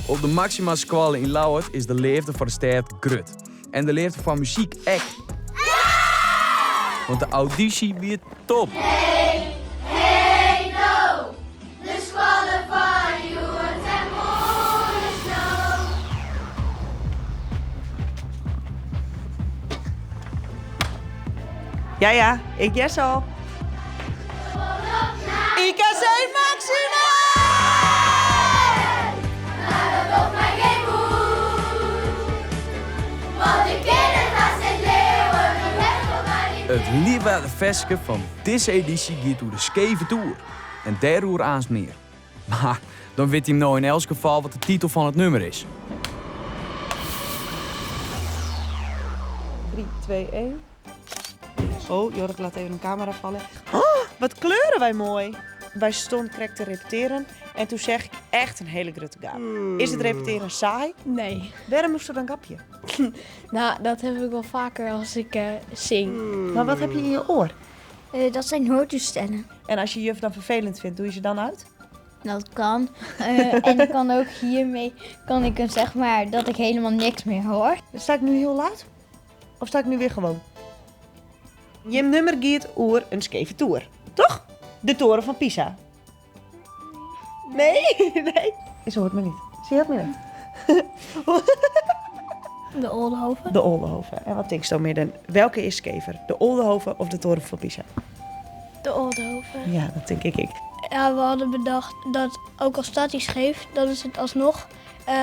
Op de Maxima Skoalle yn Ljouwert is de leafde foar de stêd grut. En de leafde foar muzyk ek. Want de audysje wie top! Hey, hey do, de skoalle fan hjoed en moarn is no. Ja, ja, ik hear se al. IKC Maxima! Maar dat docht my gjin goed. Want ik kin it hast net leauwe, myn hert wol by dy It Liwwadder ferske fan dizze edysje giet oer de skeve toer. En dêroer aanst mear. Mar dan wit jim no yn elts gefal wat de titel fan it nummer is. 3, 2, 1. Oh, Jorrit laat even een camera vallen. Oh, wat kleuren wij mooi. Wij stonden krekt te repeteren en toen zeg ik echt een hele grote gap. Is het repeteren saai? Nee. Waarom moest er dan gapje? Nou, dat heb ik wel vaker als ik zing. Maar wat heb je in je oor? Dat zijn hoortoestellen. En als je juf dan vervelend vindt, doe je ze dan uit? Dat kan. En ik kan ook hiermee, kan ik een, zeg maar, dat ik helemaal niks meer hoor. Sta ik nu heel luid? Of sta ik nu weer gewoon? Jim nummer giet oer in skeve toer, toch? De toren van Pisa. Nee, nee. Ze hoort me niet. Ze hoort me niet. De Oldehove. De Oldehove. En wat denk je dan meer dan? Welke is skever? De Oldehove of de toren van Pisa? De Oldehove. Ja, dat denk ik. Ja, we hadden bedacht dat ook al staat hij scheef, dan is het alsnog,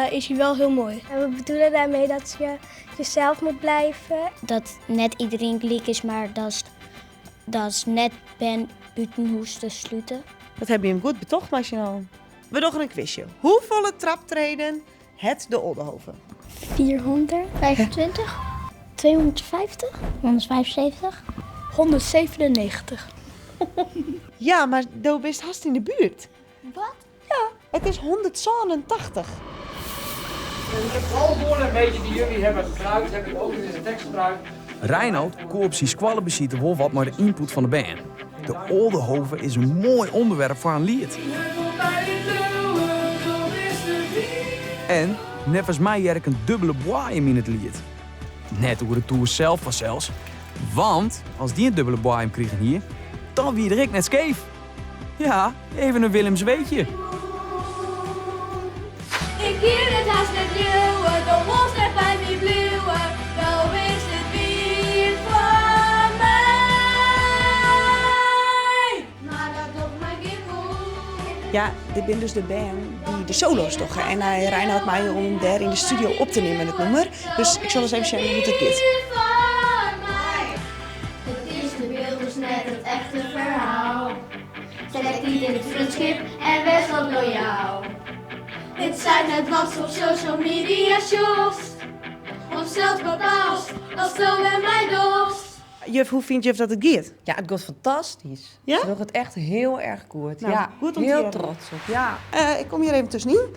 is hij wel heel mooi. En we bedoelen daarmee dat je jezelf moet blijven. Dat net iedereen gelijk is, maar dat is net ben buitenhoes te sluiten. Dat heb je hem goed betocht, Marcinal. We doen een quizje. Hoeveel traptreden het de Oldehove? 425, 250, 175, 197. Ja, maar do bist haast in de buurt. Wat? Ja, het is 187. Ik heb alle woorden een beetje die jullie hebben gebruikt, heb ik ook in deze tekst gebruikt. Reinoud koe op zijn skoallebezitte wol wat mei de ynput fan de bern. De Oldehove is in moai ûnderwerp foar in liet. En neffens my hear ik in dûbele boaiem yn it liet. Net oer de toer sels fansels, want as dy in dûbele boaiem krigen hie, dan wie er ek net skeef. Ja, even in Willems weetje. Ik kin it hast net leauwe, do wolst net by my bliuwe, do bist it wier foar my. Maar dat docht my gjin goed. Ja, dit binne dus de bern dy't de solo's dogge. En hy Reinoud mei om dêr yn de studio op te nimmen, it nûmer. Dus ik sil ris even sjen hoe't it giet. It is de byld dus net it echte ferhaal. Stek tiid yn it freonskip en wês wat loyaal. It seit net watst op social media sjochst. Want sels bepaalst watsto wer mei dochst. Juf, hoe fynt juf dat it giet? Ja, it giet fantastysk. Ja? Se docht it echt hiel erch goed. Nou, ja, goed om te hiel hearren. trots op. Ja. Ik kom hjir even tuskenyn.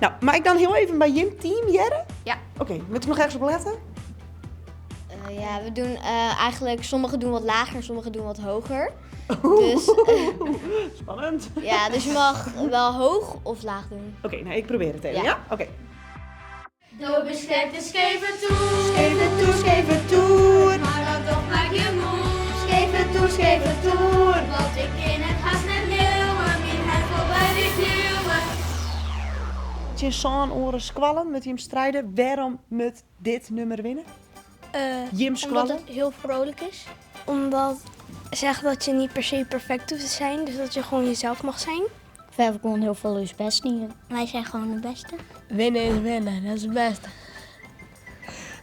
Nou, mei ik dan hiel even by jim team hearre? Ja. Oké, moat ik noch ergens op lette? Ja, we doen eigenlijk, sommigen doen wat lager en sommigen doen wat hoger. Dus, Spannend. Ja, dus je mag wel hoog of laag doen. Oké, nou ik probeer het even, Ja. ja? Oké. Do bist krekt in skeve toer. Skeve toer, skeve toer. Maar dat docht my gjin moed. Skeve toer, skeve toer. Want ik kin it hast net leauwe, myn hert wol by dy bliuwe. Tsjin sân oare skoallen moatte jim stride. Wêrom moat dit nûmer winne? Jim Omdat skoalle? het heel vrolijk is. Omdat zegt dat je niet per se perfect hoeft te zijn, dus dat je gewoon jezelf mag zijn. We hebben gewoon heel veel ons best niet. Wij zijn gewoon de beste. Winnen is winnen, dat is het beste.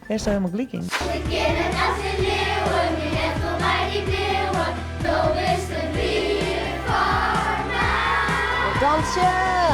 Daar is helemaal gelijk in. Ik kin it hast net leauwe, myn hert wol by dy bliuwe. Do bist it wier foar my. Dansen!